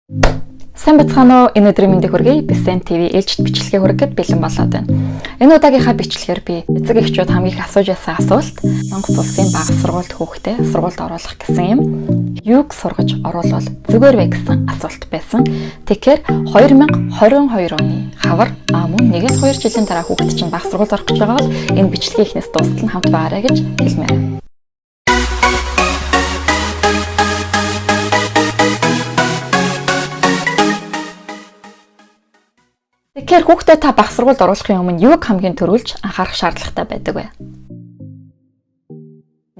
Сайн бацгаана уу? Энэ өдрийн мэндийг хүргэе. Бисен ТV ээлжит бичлэгээ хүргэхэд бэлэн болоод байна. Энэ удаагийнхаа бичлэгээр би эцэг эхчүүд хамгийн их асууж байсан асуулт Монгол улсын бага сургуульд хүүхдээ сургуульд оруулах гэсэн юм. Юуг сургаж оруулвал зүгээр вэ гэсэн асуулт байсан. Тэгэхээр 2022 оны хавар мөн 1-2 жилийн дараа хүүхэд чинь бага сургуульд орох гэж байгаа бол энэ бичлэгийн эхнээс дуустал нь хамт байгаарай гэж хэлмээр байна. Тэгэхээр хүүхдээ та бага сургуульд оруулахын өмнө юуг хамгийн түрүүлж анхаарах шаардлагатай байдаг вэ?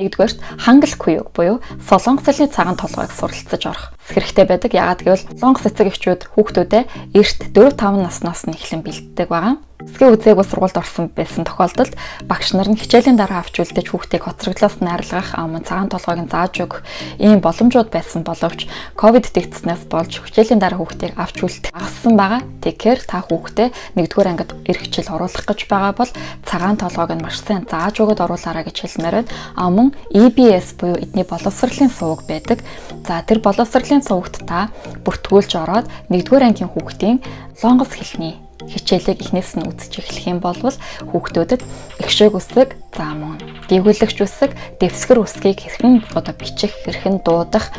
Нэгдүгээрт хангал куюг буюу солонгос хэлний цагаан толгойг суралцаж орох хэрэгтэй байдаг. Яагаад гэвэл солонгос эцэг эхчүүд хүүхдүүдээ эрт 4-5 наснаас нь эхлэн бэлддэг байгаа. Эсгээ үзээгүй сургуульд орсон байсан тохиолдолд багш нар нь хичээлийн дараа авч үлдээж хүүхдийг хоцроглоос найрлах, мөн цагаан толгойг нь зааж өгөх ийм боломжууд байсан боловч ковид дэгдснээс болж хичээлийн дараа хүүхдийг авч үлдэх багассан байгаа. Тэгэхээр та хүүхдээ нэгдүгээр ангид эх хичээл оруулах гэж байгаа бол цагаан толгойг нь маш сайн зааж өгöd оруулаарай гэж хэлмээр байна. Мөн EBS буюу эдний боловсролын суваг байдаг. За тэр боловсролын сувагт та бүртгүүлж ороод нэгдүгээр ангийн хүүхдийн солонгос хэлний хичээлийг эхнээс нь үзэж эхлэх юм бол хүүхдүүдэд эгшээг үсэг, за мөн гэгүүлэгч үсэг, дэвсгэр үсгийг хэрхэн одоо бичих, хэрхэн дуудах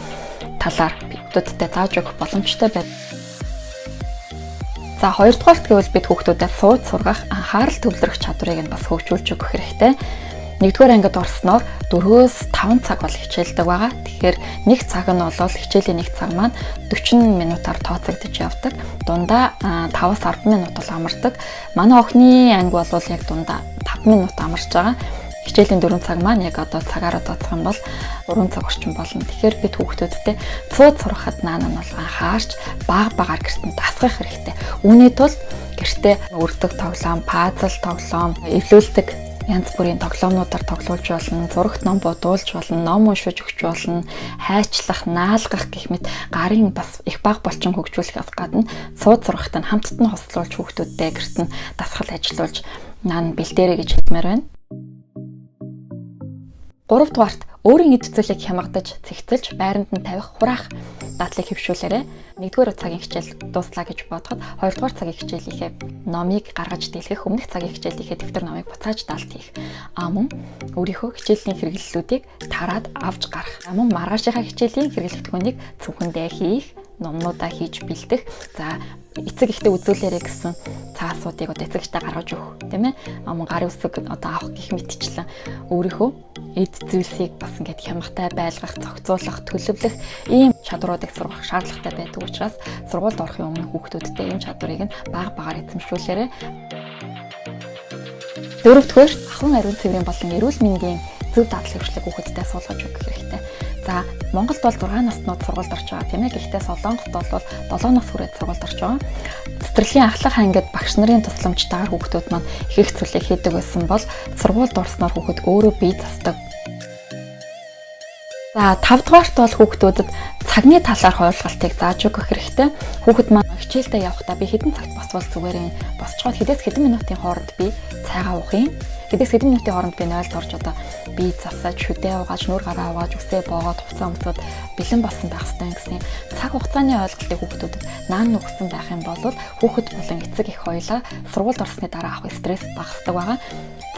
талаар хүүхдүүдтэй зааж өгөх боломжтой байна. За хоёрдугаарт гэвэл бид хүүхдүүдэд сууж сургах, анхаарал төвлөрөх чадварыг нь бас хөгжүүлж өгөх хэрэгтэй. Нэгдүгээр ангид орсноор 4-5 цаг бол хичээлдэг байгаа. Тэгэхээр нэг цаг нь бол хичээлийн нэг цаг маань 40 минутаар тооцогдож явдаг. Дундаа 5-10 минут бол амардаг. Манай охины анги бол яг дундаа 5 минут амарч байгаа. Хичээлийн 4 цаг маань яг одоо цагаараа тооцох юм бол 3 цаг орчим болно. Тэгэхээр бид хүүхдүүдтэй цууд сурахад наана нь бол анхаарч баг багаар гэрт нь дасгах хэрэгтэй. Үүний тулд гэртээ өрдөг тоглоом, пазл тоглоом, эвлүүлдэг янз бүрийн тоглоомнуудаар тоглуулж болно, зурагт ном бодуулж болно, ном уншиж өгч болно, хайчлах, наалгах гэх мэт гарын бас их баг болчин хөгжүүлэхээс гадна сууд сургахтай хамтд нь хослуулж хүүхдүүдтэй гэрт нь дасгал ажиллуулж наан бэлдээрэй гэж хэлмээр байна. Гуравдугаарт өөрийн эд зүйлийг хямгадаж, цэгцэлж, байранд нь тавих, хураах дадлыг хэвшүүлээрэй. Нэгдүгээр цагийн хичээл дууслаа гэж бодоход хоёрдугаар цагийн хичээлийнхээ номыг гаргаж дэлгэх, өмнөх цагийн хичээлийнхээ дэвтэр номыг буцааж даалт хийх. Мөн өөрийнхөө хичээлийн хэрэглэлүүдийг тараад авч гарах. Мөн маргаашийнхаа хичээлийн хэрэглэгдэхүүнийг цүнхэндээ хийх, номнуудаа хийж бэлдэх. За эцэг ихтэй үзүүлээрэй гэсэн цаасуудыг одоо эцэг ихтэй гаргаж өгөх, тийм ээ. Мөн гарын үсэг одоо авах гэх мэтчлэн өөрийнхөө эд зүйлсийг бас ингээд хямгатай байлгах, зохицуулах, төлөвлөх ийм чадруудыг сургах шаардлагатай байдаг учраас сургуульд орохын өмнө хүүхдүүдтэй ийм чадварыг нь баг багаар эзэмшүүлээрэй. Дөрөвдүгээр ахуйн ариун цэврийн болон эрүүл мэндийн зөв дадал хөвшлөг хүүхэдтэй суулгаж өгөх хэрэгтэй. За Монголд бол 6 наснууд сургуульд орж байгаа, тийм ээ. Гэхдээ Солонгост бол 7 нас хүрээд сургуульд орж байгаа. Цэцэрлэгийн ахлах ангид багш нарын тусламжтайгаар хүүхдүүд маань их их зүйлийг хийдэг байсан бол сургуульд орсноор хүүхэд өөрөө бие засдаг. За 5 дугаарт бол хүүхдүүдэд цагны талаарх ойлголтыг зааж өгөх хэрэгтэй. Хүүхэд маань хичээлдээ явахдаа би хэдэн цагт босвол зүгээр юм, босчхоод хэдээс хэдэн минутын хооронд би цайгаа уух юм, хэдээс хэдэн минутын хооронд би 0-д орж одоо бие засаж, шүдээ угааж, нүүр гараа угааж, үсээ боогоод, хувцас өмсөд бэлэн болсон байх хэрэгтэй гэсэн цаг хугацааны ойлголтыг хүүхдүүдэд наан өгсөн байх юм бол хүүхэд болон эцэг их хоёулаа сургуульд орсны дараа авах стресс багасдаг байгаа.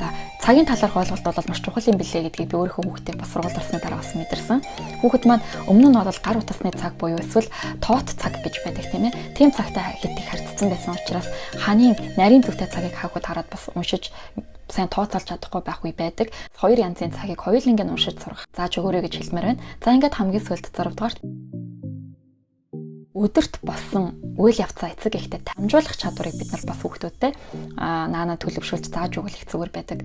За цагийн талаарх ойлголт бол маш чухал юм билээ гэдгийг би өөрийнхөө хүүхдээ бас сургуульд орсны дараа бас мэдэрсэн. Хүүхэд маань өмнө нь бол гар утасны цаг буюу эсвэл тоот цаг гэж байдаг, тийм ээ. Тийм цагтай хэд их харьцсан байсан учраас ханийн нарийн зүгтэй цагийг хаагууд хараад бас уншиж сайн тооцоолж чадахгүй байх үе байдаг. Хоёр янзын цагийг хоёуланг нь уншиж сурах зааж өгөөрэй гэж хэлмээр байна. За ингээд хамгийн сүүлд 6 дугаарт өдөрт болсон үйл явцаа эцэг эхтэй дамжуулах чадварыг бид нар бас хүүхдүүдтэй наана төлөвшүүлж зааж өгөх их зүгээр байдаг.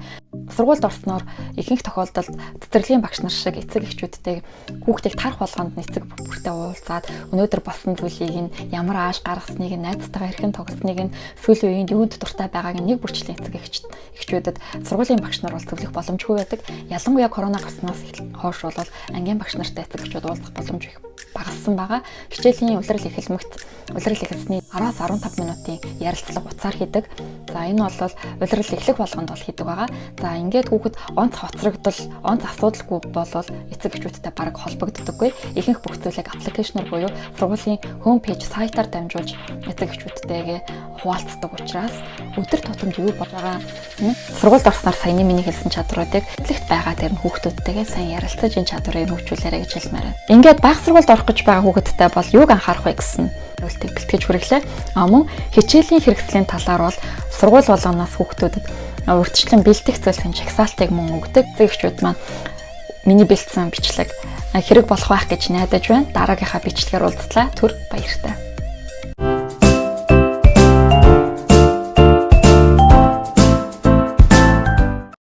Сургуульд орсноор ихэнх тохиолдолд цэцэрлэгийн багш нар шиг эцэг эхчүүдтэй хүүхдийг тарах болгонд нь эцэг бүртээ уулзаад өнөөдөр болсон зүйлийг нь, ямар ааш гаргасныг нь, найзтайгаа хэрхэн тоглосныг нь, сүүлийн үеийн юунд дуртай байгааг нь нэг бүрчлэн эцэг эхчүүдэд сургуулийн багш нар бол зөвлөх боломжгүй байдаг. Ялангуяа корона гарснаас хойш бол ангийн багш нартай эцэг эхчүүд уулзах боломж их багассан байгаа. Хичээлийн улирал эхэлмэгц улирал эхэлсний 10-аас 15 минутын ярилцлага утсаар хийдэг. За энэ бол улирал эхлэх болгонд бол хийдэг байгаа. За Ингээд хүүхэд онц хоцрогдол, онц асуудалгүй болвол эцэг эхчүүдтэй бараг холбогддоггүй. Ихэнх бүх зүйлийг application аар буюу сургуулийн home page сайтаар дамжуулж эцэг эхчүүдтэйгээ хуваалцдаг учраас өдөр тутамд юу болж байгаа, сургуульд орсноор саяны миний хэлсэн чадваруудыг хэлэхт байгаа тэр нь хүүхдүүдтэйгээ сайн ярилцаж, энэ чадварыг хөгжүүлээрэй гэж хэлмээр байна. Ингээд бага сургуульд орох гэж байгаа хүүхэдтэй бол юуг анхаарах вэ гэсэн хариултыг бэлтгэж хүргэлээ. А мөн хичээлийн хэрэгслийн талаар бол сургууль болгоноос хүүхдүүдэд урьдчилан бэлтгэх зүйлсийн жагсаалтыг мөн өгдөг. Эцэг эхчүүд маань, миний бэлдсэн бичлэг хэрэг болох байх гэж найдаж байна. Дараагийнхаа бичлэгээр уулзлаа. Түр баяртай.